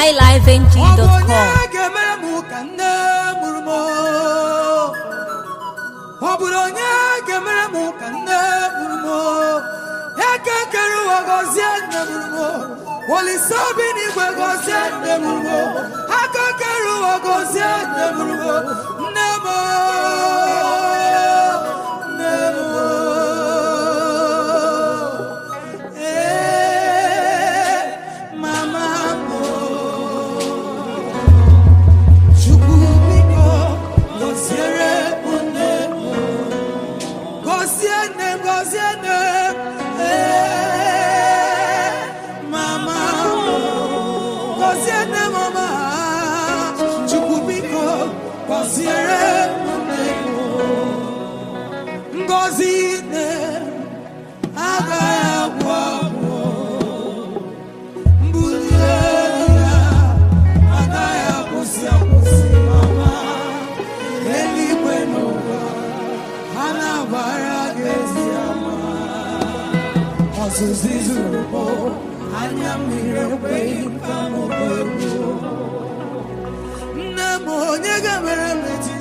Ọ bụ onye highlifeng.com. ga-emere m ka nne mụrụ m? Ọ bụrụ onye ga-emere m ka nne mụrụ m? Eke kere ụwa, gọzie nne mụrụ m. Olise obi n'igwe, gọzie nne mụrụ m. Aka kere ụwa, gọzie nne mụrụ m. Nne m, nne m, ee, mama m. Chukwu biko gọziere m nne m, gọzie nne m, gọzie nne m, ee, mama m, gọzie nne m ọma. Chukwu biko gọziere m nne m. Ngọzi nne agaghị agwụ agwụ, mbuli elu ya agaghị akwụsị akwụsị. Mama, eluigwe n'ụwa ha na-agbara gị ezi ama. Ọzụzụ zuru m, anya mmiri ekweghị m ka m egwu. Nne m, onye ga-emere m etu